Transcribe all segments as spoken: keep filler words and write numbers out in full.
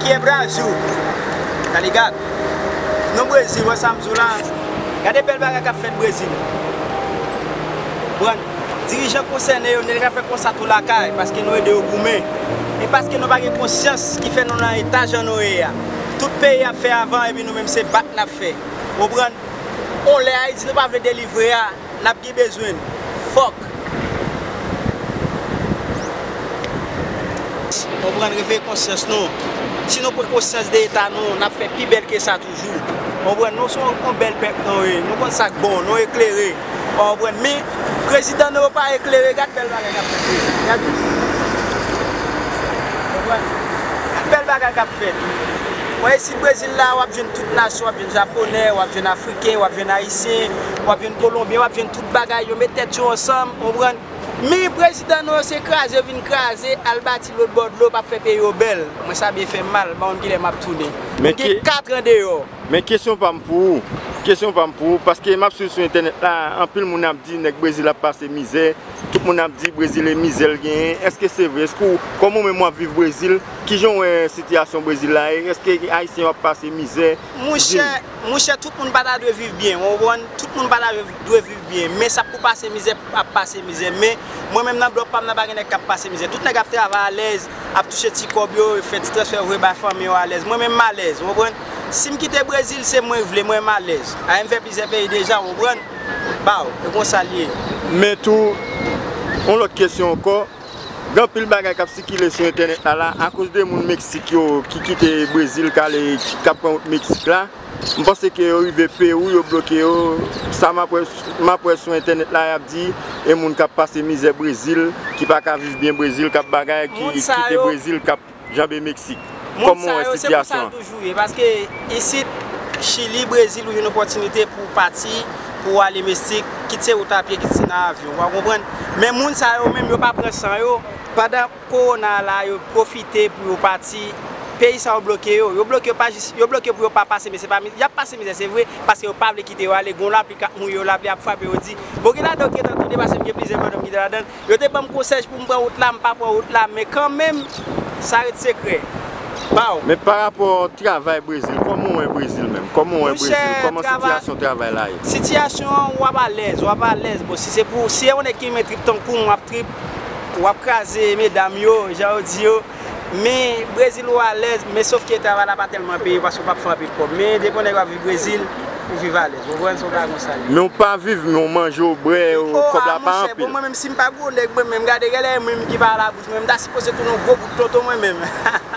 Aqui é Brasil, tá ligado? Nou Brezil, wè sa m di w la. Gade bèl bagay k ap fèt Brezil. Konprann? Dirijan konsène yo, nèg ka fè konsa tou lakay, paske nou ede yo goumen. E paske nou pa gen konsyans ki fè nou nan eta jan nou ye a. Tout peyi ap fè avan, epi nou menm se bat n ap fè. Konprann? On lè Ayiti nou pa vle delivre a, n ap gen bezwen l. Fòk. Konprann, reveye konsyans nou. Si nou pran konsyans de eta nou, n ap fè pi bèl ke sa toujou. Konprann, nou se yon, yon bèl pèp nou ye. Nou konn sa k bon, nou eklere. Konprann, men prezidan nou yo pa eklere. Gad bèl bagay k ap fèt Brezil. Gad. Konprann? Gad bèl bagay k ap fèt. Wè, isit Brezil la, w ap jwenn tout nasyon, w ap jwenn japonè, w ap jwenn afriken, w ap jwenn ayisyen, w ap jwenn kolonbyen, w ap jwenn tout bagay, yo met tèt yo ansanm, konprann? Men prezidan nou yo se kraze yo vin kraze, al bati lòt bò dlo, p ap fè peyi yo bèl. Mwen sa byen fè m mal, m pa konn kilè m ap tounen. Men M gen ki- kat an deyò. Men kesyon pa m pou ou, kesyon pa m pou ou, paske m ap swiv sou entènèt la, anpil moun ap di nèg Brezil ap pase mizè, tout moun ap di Brezil e mizè l genyen, èske se vre? Èske w, kòman w menm w ap viv Brezil? Kijan w wè sitiyasyon Brezil la ye? Èske Ayisyen yo ap pase mizè? Monchè, monchè, tout moun pa ta dwe viv byen, w konprann? Tout moun pa ta dwe, dwe viv byen, men sa k pou pase mizè ap pase mizè. Men mwen menm nan blòk pa m nan pa gen nèg k ap pase mizè. Tout nèg ap travay alèz, ap touche ti kòb yo, fè ti transfè voye bay fanmi yo alèz. Mwen menm m alèz, w konprann? Si m kite Brezil, se mwen k vle, mwen m alèz. A, m fè plizyè peyi deja, w konprann? Baw, e konsa l ye. Men tou, yon lòt kesyon ankò, gen anpil bagay k ap sikile sou entènèt la, la, akoz de moun Meksik yo ki kite Brezil, k ale, k ap pran wout Meksik la. M panse ke yo rive Pewou, yo bloke yo. Sa m ap wè, m ap wè sou entènèt la, y ap di, e moun k ap pase mizè Brezil, ki pa ka viv byen Brezil, k ap bagay, ki kite Brezil, k ap janbe Meksik. Kòman w wè sitiyasyon an? Toujou ye, paske isit, Chili, Brezil, ou jwenn opòtinite pou w pati, pou w ale Meksik, kit se wout a pye, kit se nan avyon, w a konprann? Men moun sa yo menm, yo pa pran san yo, pandan kowona la, yo pwofite pou yo pati. Peyi sa yo bloke yo. Yo bloke yo pa jis, yo bloke yo pou yo pa pase, men se pa mi-, y ap pase mizè, se vre, paske yo pa vle kite yo ale. Gon lapli k ap mouye yo, lapli ap frape yo, di, bon, gen ladan yo gentan tounen, paske m gen plizyè madanm ki te ladan l. Yo te ban m konsèy pou m pran wout la, m pa pran wout la, men kanmenm, sa ret sekrè. Baw. Men pa rapò travay Brezil, kòman w wè Brezil menm? Kòman w wè Brezil? Kòman sitiyasyon travay la ye? Sitiyasyon an, w ap alèz, w ap alèz. Bon, si se pou, si se yon nèg ki renmen trip tankou m, w ap trip, w ap kraze medam yo, jan yo di yo. Men Brezil ou alèz, men sof ke travay la pa tèlman peye paske w p ap fè anpil kòb. Men depi yon nèg w ap viv Brezil, ou viv alèz. Ou konprann, se yon bagay konsa l ye. Men w pa viv, men w manje, w bwè, w, kòb la pa anpil. Bon, mwen menm, si m pa gwo nèg, mwen menm, gade, gade, mwen menm ki pa la Mwen menm ta sipoze tounen yon gwo bout tonton mwen menm.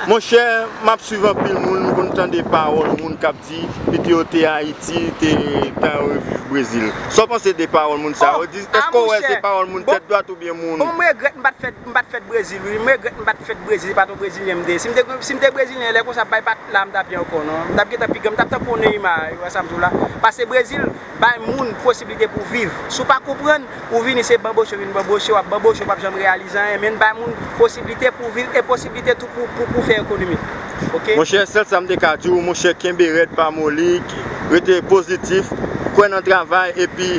Monchè, m ap swiv anpil moun, m konn tande pawòl moun k ap di, pito yo te Ayiti, te, ta yo viv Brezil. Sa w panse de pawòl moun sa yo? Di, èske w wè se pawòl moun tèt dwat oubyen moun? Bon, m regrèt m pa t fèt, m pa t fèt Brezil, wi. M regrèt m pa t fèt Brezil, se pa t yon Brezilyen m te ye. Si m te, si m te Brezilyen, lè konsa, bay pa t la, m t ap ye ankò, non. M t ap gentan pigre, m t ap tankou Neymar, wi, wè sa m di w la. Pase Brezil, bay moun posiblite pou viv. Si w pa konprann, ou vini se banboche, ou vin banboche, w ap banboche, w p ap janm reyalize anyen, men n bay moun posiblite pou viv e posiblite tou pou, pou, pou fè ekonomi. Oke? Monchè, sèl sa m te ka di w, monchè, kenbe rèd, pa moli, rete pozitif, kwè nan travay, epi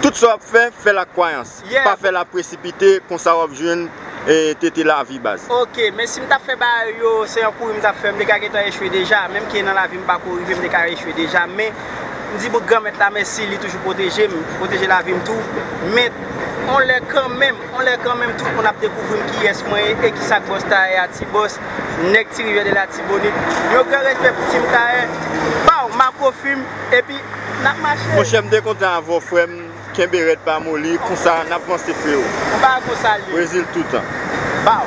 tout sa w ap fè, fè l ak kwayans. Pa fè l ap presipite, konsa w ap jwenn e tete lavi, baz. Oke, men si m t ap fè bagay yo, se yon kouri m t ap fè, m te ka gentan echwe deja. Menm ke nan lavi m pa ko rive, m te ka echwe deja. Men, m di bout Granmèt la mèsi, li toujou pwoteje m, pwoteje lavi m tou. Men, on lè kanmenm, on lè kanmenm, tout moun ap dekouvri m kiyès mwen ye e kisa k bòs ta ye a, ti bòs, nèg Ti Rivyè de Latibonit. Yon gran respè pou Team Tayen. Baw, Marco Film, epi n ap mache. Monchè, m te kontan avè w, frè m. Kenbe rèd, pa moli, konsa n ap vanse, frewo. Yon bagay konsa l ye. Brezil toutan. Baw.